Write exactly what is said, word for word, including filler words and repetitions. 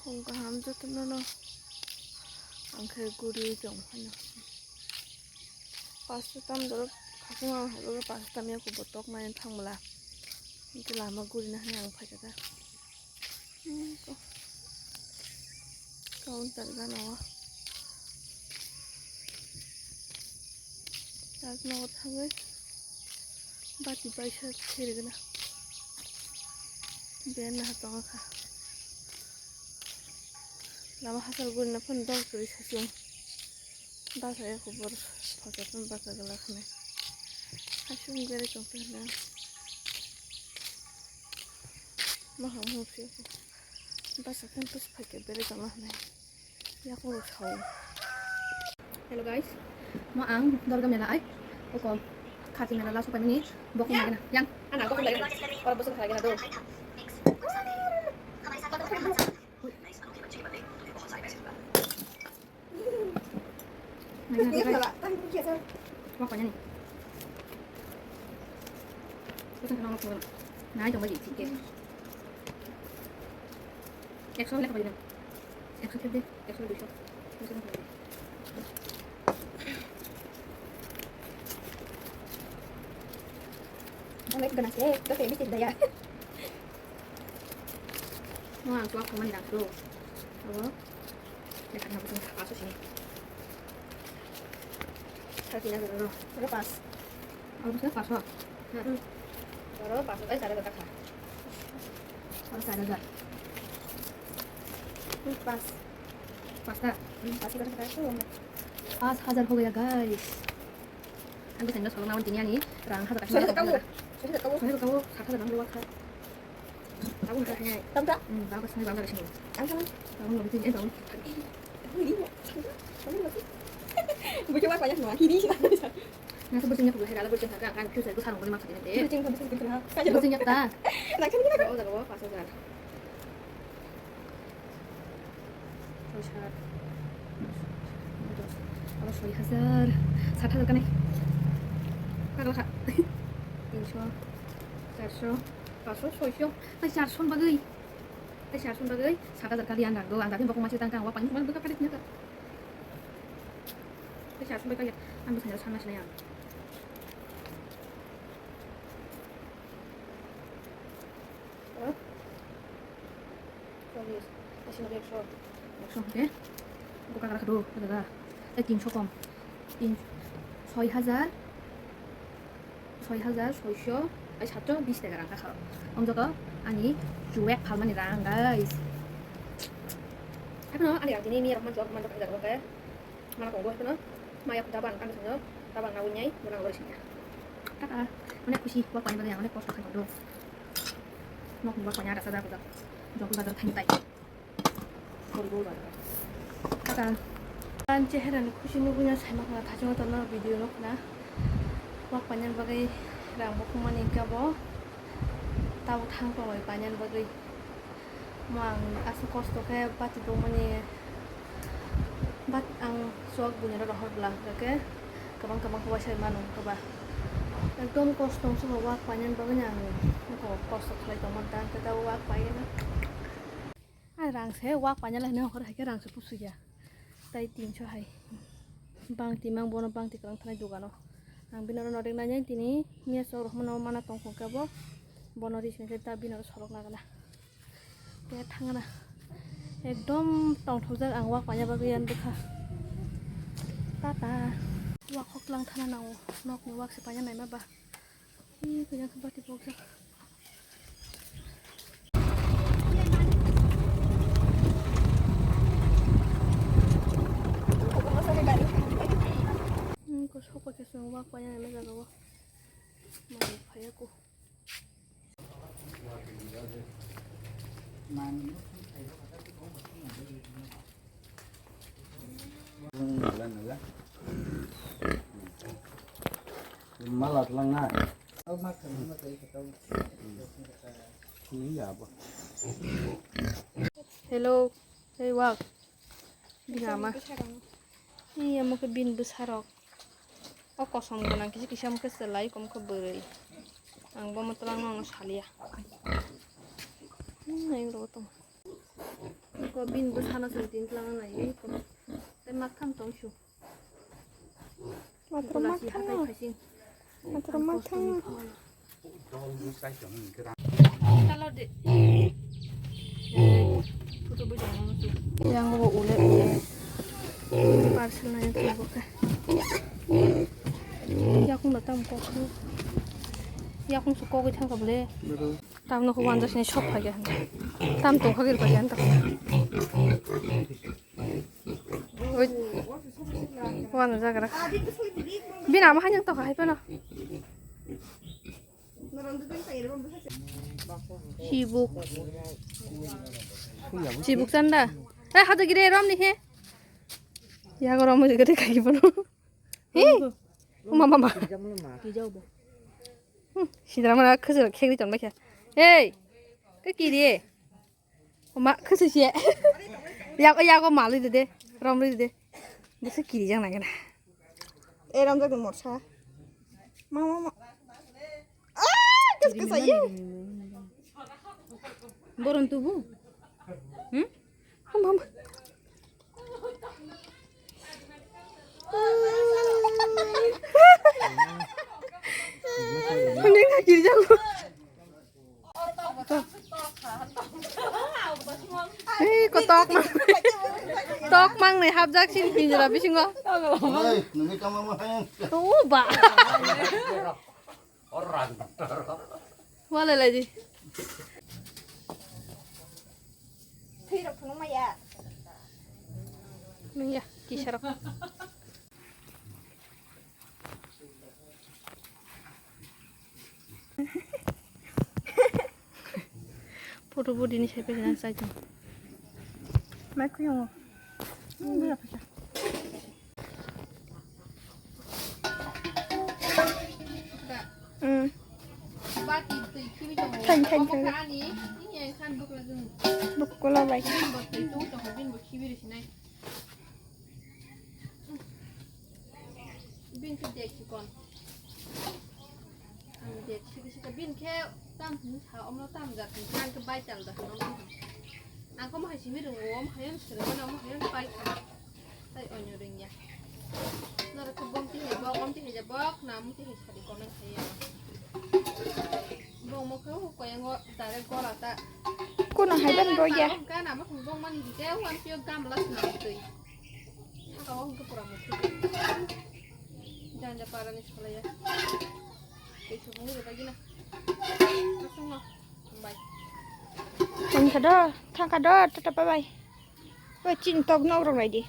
Ang kaham jotono no. Ang khe guri tong phano. Pasta tam dorok khakung ang habo pasta tam ya kubo tok nai thangmala. Itu lama guri na hanya ang phaikha da. Hmm, ko. Counter gana wa. Tabuk nogo thangwi bati paisa kherigwna. Ben naha tongo kha. Lama hachal gurina phano dol kwrwi sachung. Bachaya kubur photo phano bacha gwlak hwnwi. Hachung gere tongkhe hwnwi. Mahang mungsi. Bachakhe phano phaikhe bere tongna hwnwi. Yakurok sao. Hello guys, mo ang Durga mela ai, oko Khati mela laso paimani bokong lagena. Yang, ana bokong lagena. Ora bosong lagena do. Lagena do, guys. Wah, konyani. Bosong kana wah, konyani. Nai, tong baji, chicken. Ekso le khabai na. Ekso khep de, ekso duiso. Duiso khep de. Ang lagi kena sih, terus kayak mesti daya. Wah, suap kemana dah tuh? Apa? Dekat nggak betul, kasus ini. Satu lagi dulu. Terus pas. Ang gusto, paso. Hmm. Aro paso, ay, sare kaka. Aro sare hajar. Hmm, pas. Pasta. Hmm, pas hajar kaka. Pas hajar ho gaya, guys. Ang gusto nyo solo nawan tini ani rang hajar kaka. Sare kaka. Sare kaka. Sare kaka, sat hajar nang luwa kha. Tabuk wngkha khe. Tabuk da? Hmm, tabuk wngkha khe tabuk wngkha khe. Ang sama. Tabuk wngkha khe, eh, tabuk wngkha khe. Bujo ma payah no, hiri sih. Nasa bujo nya kulo hera, bujo nya kha, ang future ko sarong ko ma kha de. Bujo nya bujo nya kha. Bujo nya ta. Nak kami nak. Oh, dah, pas hajar. Soi sat. Aro soi hajar. Sat hajar kanai. Kagla kha. Tinsho. Charso. Paso, soisho. Ai, charso bagwi. Ai, charso bagwi. Sat hajar kali ang rang do. Ang dati bokong masi tang kang wa pani. Mana buka kali nyata. Ai, charso bagwi. Ang bukan charso masi na yang. Halo? Cholish, ashi nokhe ekso. Ekso hwnkhe buka gra kha do, daga. Tei tinsho kom. Tin, soi hajar, soi hajar soisho, ai satso bis taka rang kha. Om joto ani chuwek phalmani rang, guys. Haphano ani rang tini miya rok manjak, manjak, manjak, manjak. Mana tongo haikhe no, maya khuda bang kang songno, tabang na unyai, mona ngori singya. Kaka, onek khusi, wak painani bagwi ang onek kosto khaimano. Nokni wak paina rasa da bujak, jok bazar thaini tai. Koribo bazar. Kaka, ang cheherani khusi nugwi no saimak na thachungo tono video nukna. Wak painani bagwi rang bukhukmani hwnkhe bo, tabuk thang tongwi painani bagwi. Mo ang aswk kosto khe bati tongmani, bat ang chuak buini rok rohor bwla hwnkhe kwbang kwbang khe uaisa mano hwnkhe ba. Ekdom kosto wngsugo wak painani bagwino ang kosto khlai tongmani ta hwnkhe ta wak painani. Ai rang se wak painani hinwi hor hai khe rang se pusu ya. Tai tinso hai. Bang timang bono bang tikwrang thanai dogano. Ang bini oro nodik nainai tini miya chwk rok hwnmano mana tongkha khe bo. Bono ri sini khe ta bini oro sorok nagana. Khe thangna. Ekdom tongthokjak ang wak paina bagwi yan bwkha. Tata. Wak hoklang thana nango. Nokni wak se paina naima ba. Hi, kujak bati pokjak. Hmm, kosok paikhe chwng wak paina naima jaga o. Mai phaiya ko. Mala tlang na. Hello, hey wak. Bini ama. Iya, omo khe bini bwsarok. O kosom gwnang kisa kisa omo khe chwlai, omo khe bwrwi. Ang bo omo twlang no saliya. Hmm, ayung rogo tong. Ko bini bwsano chwng tin twlangna nai ko. Tei maktham tong su. Matwrwng maktham no. Matwrwng maktham no. Talo de. Photo bujang. Yang bo ule ule. Parcel na yang bo ka. Yakung da tam kok. Yakung su kok thang ka bole. Tam no ko wan jasni shop phage. Tam to khagir phage ta. Oi. Wan jagra. Bini ama hanyang to hai pano. Sibuk. Sibuk sanda. Eh, hada gire rom ni he. Ya goro mo gede kai pano. He. Mama mama. Hmm, sidra mara khajak khegri ton bakha. Hey, ke kiri? Oma khasi se. Yago, yago mali de de. Rom ri de. Bisi kiri jang nagana. E rom jak morsa. Ma, ma, ma. Ah, kas kas ayo. Boron tubu. Hmm? Mama. Neng hakiri jago. Hei, ko tok mang. Tok mang ni hapjak sin pinjra bisingo. Oi, nungwi tamo mo hai. Tuh, ba. Wala lagi. Thui rok phunuk maya. Nung ya, kisa rok. Photo body ni sai pe nang sai tong. Mai kuyung. Nung ya pasa. Mm. Thank, thank you. Bukula bai. Bin khe dek chikon. Ang dek chikon chikon bin khe tam hin sa omno tam jat hin khe bai tal da hin omno. Ang komo hai simi rung om hayam sere mane om hayam pai kha. Tai onyo ring ya. Nara ko bom ti hai bok om ti hai ja bok na mu ti hai sari comment hai ya. Bok mo ko ko yang go direct gola ta. Kono hai ban ro ya. Ka na ma khung bok man di ke wan pio gam las na tui. Saka o hwnkhe pura muthubwi. Janja parani salaiya. Tei subung rwbaigwna. Aswkno. Hambai. Thangkha do, thangkha do, tata bye bye. Oi, chini tok nok rok naidi.